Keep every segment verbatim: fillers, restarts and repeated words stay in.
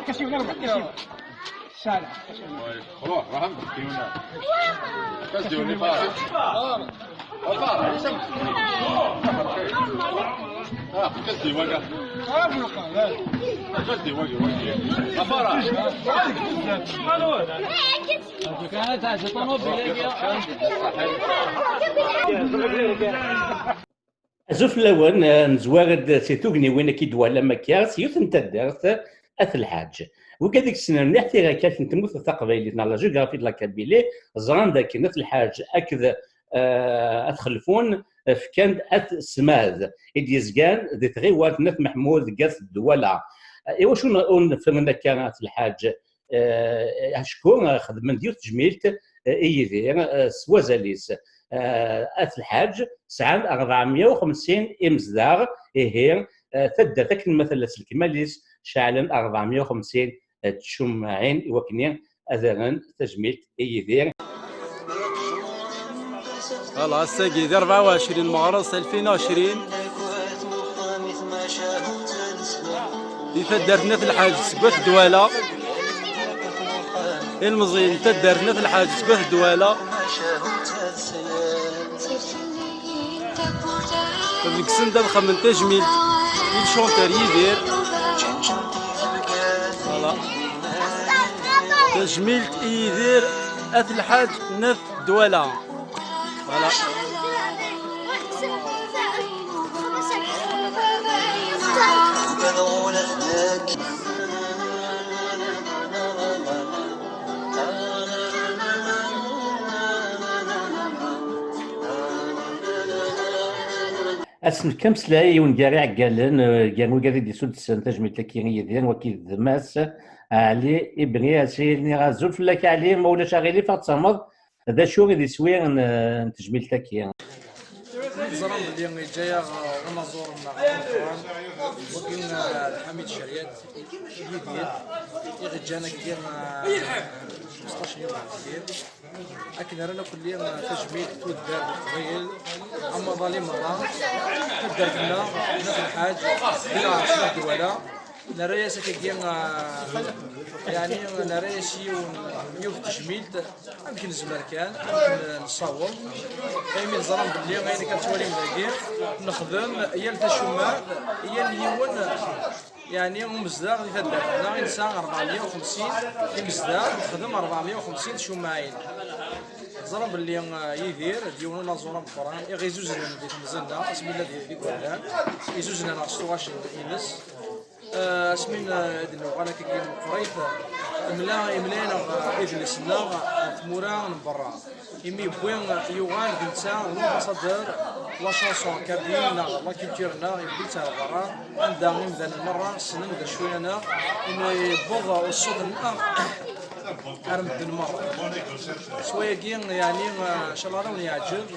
كاس ديال الربع، كاس ديال الربع. روح، روح عندك، كيونا. كاس ديال الربع. آه. آه، سمح. آه، كاس ديال الربع. آه، بلوكا، لا. كاس ديال الربع، الربع. آه، فرح. كان تاع طوموبيل. Azul fell-awen, eh, nezwar-d si tugniwin akka i d-twalam akka, s yiwet n taddart, At Lḥaǧ. Wigad i yessnen mliḥ tirkalt n tmurt taqbaylit neɣ la géographie de la Kabylie, ẓran dakken At Lḥaǧ akked, eh, At Xelfun, eh, fkan-d At Smad, i d-yezgan di tɣiwant n At Meḥmud deg At Dwala. Eh, iwacu n-, ur nefren akka At Lḥaǧ? Eh, acku, eh, xedmen-d yiwet tejmilt, eh, i Yidir, eh, s wazal-is. Eh, At Lḥaǧ sɛan ṛebɛemya u xemsin imezdaɣ, ihi, eh, taddart akken ma tella s lekmal-is, ceɛlen ṛebɛemya u xemsin, eh, tcumɛin i wakken ad rren tajmilt i Yidir. Voilà, ass-agi di rebɛa u ɛecrin Meɣres alfin u ɛecrin, di taddart n At Lḥaǧ seg At Dwala. Ilmeẓyen n taddart n At Lḥaǧ seg At Dwala. Deg-sen ad xedmen tajmilt i le chanteur Yidir. Voilà. Tajmilt i Yidir At Lḥaǧ n At Dwala. Voilà. Ad s-nefk ameslay i wungal iɛeggalen, eh, gar wigad i d-yessuddsen tajmilt-agi i Yidir, wagi d Mass Ɛli Ibni Asil. Nniɣ azul fell-ak Ɛli, ma ulac aɣilif ad ɣ-d-tameḍ d acu i d iswi n, n tejmilt-agi? Teẓram belli yeǧǧa-yaɣ unaẓur-nneɣ ameqqran, wagi, eh, Lḥamid Ceryat, Yidir, i ɣ-yeǧǧan akkagi, eh, xmesṭac n yum ɣer deffir. Akken rran akk-nni, eh, tajmilt i tuddar n Leqbayel, amaḍal i merra, taddart-nneɣ, n At Lḥaǧ, di lɛerc n At Dwala. Nerra-yas akkagi, eh, yeɛni nerra-yas yiwen, yiwet tejmilt, amek nezmer kan, amek n-, nessaweḍ. Imi teẓram belli ayen akka tettwalim dagi, nexdem yal tacummaɛt, yal yiwen, yeɛni umezdaɣ di taddart-nneɣ, i nesɛa ṛebɛemya u xemsin imezdaɣ, nexdem ṛebɛemya u xemsin tcummaɛin. Teẓram belli, eh, Yidir d yiwen unaẓur ameqqran, i ɣ-izuznen di temẓi-nneɣ, asmi nella di, di igerdan, izuznen ɣer s tuɣac-ines. Eh, asmi n-, eh, d-nuɣal akkagi meqqrit, imla, imla-yaneɣ, eh, idles-nneɣ, eh, tmura n berra. Imi yewwi, eh, yuɣal d netta d l'ambassadeur la chanson kabyle neɣ la culture-nneɣ, yewwi-tt ɣer berra, anda imdanen merra ssnen d acu-yaneɣ, imi yewweḍ ṣṣut-nneɣ ar medden merra. S wayagi, yeɛni, eh, ncallah ad awen-yeɛǧeb.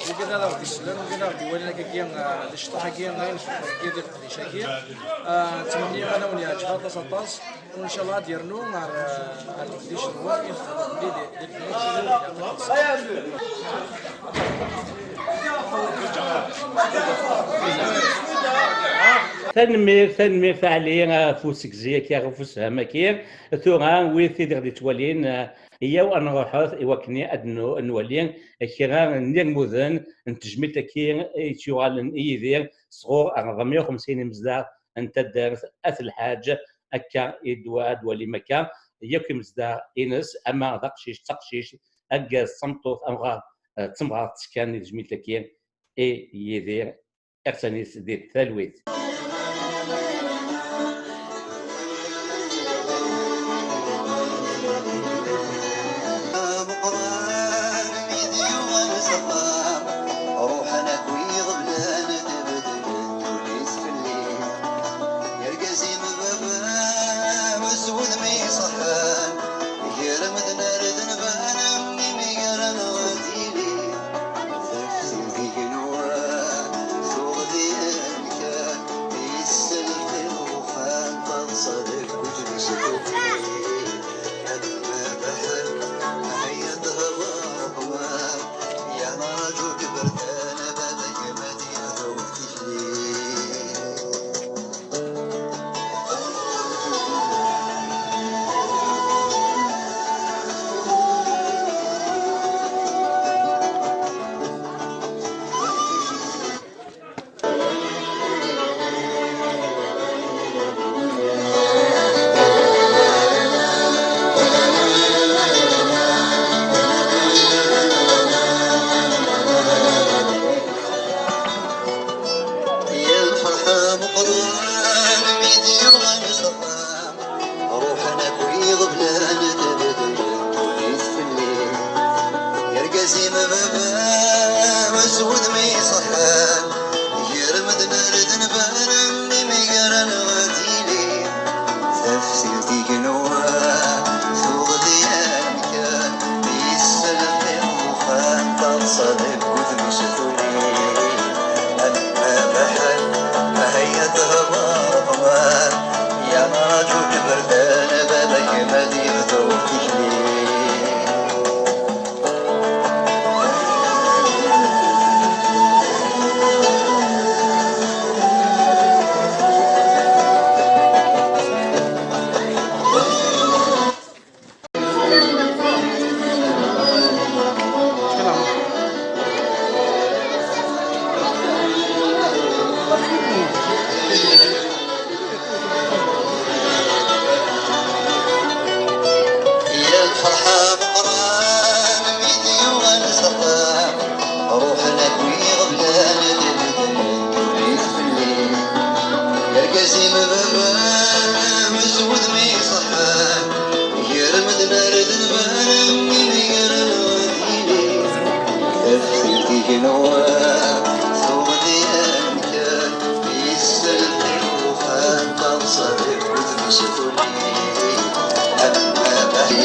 Wigad ad aɣ-d-isellen, wigad ad aɣ-d-iwalin akkagi, eh, di ccḍeḥ-agi, ayen neffer deg leqdic-agi. Eh, ttmenniɣ ad awen-yeɛǧeb aṭas, aṭas. U ncallah ad d-yernu ar, eh, ar leqdic-nwen, i nexdem di, di, di leqdic. Tanemmirt, tanemmirt a Ɛli, ɣef usegzi-agi, ɣef usefhem-agi. Tura, wid tid i ɣ-d-ittwalin, eh, Iyyaw ad nruḥet i wakken ad nu-, nwali kra n yirmuden n tejmilt-agi i yettwuɣalen i Yidir sɣur ṛebɛemya u xemsin imezdaɣ n taddart At Lḥaǧ, akka i d-wa-, ad walim akka yakk imezdaɣ-ines, ama d aqcic d taqcict, argaz d tameṭṭut, amɣar, eh, d temɣart, ttekkan i tejmilt-agi i Yidir. Iɣsan-is di talwit. Ruḥen akk yiɣeblan, tebdel ddunit fell-i. Argaz-im baba-m, s wudem iṣeḥḥan, gar medden ar d nban, am imigran ɣer tili. Deg igenwan tuɣ di amkan, yesselqi uxxam, taḍsa deg wudem-is tuɣ. Ad nbabeḥ, ɛyan-d ɣer ṛṛeḥma, ya nraǧu deg iberdan, baba-k ma d-yehwa tikli. Taftilt igenwan tuɣ-d i amkan, yesselqi uxxam, taḍsa deg udem s tuli. Ama baḥal, ma hayya tehḍer ṭṭman, ya nraǧu iberdan, baba-k ma d-yebdu tikli. Ya lferḥ ameqqran mi d-yuɣal s axxam, ruḥen akk iɣeblan ad d-bdun ddunit fell-i. Argaz-im baba s wudem iṣeḥḥan, gar medden ar d lban, win gar lwadini. Taftilt igenwan tuɣ-d i amkan, yesselqi uxxam, taḍsa deg udem s tuli. Ama baḥal.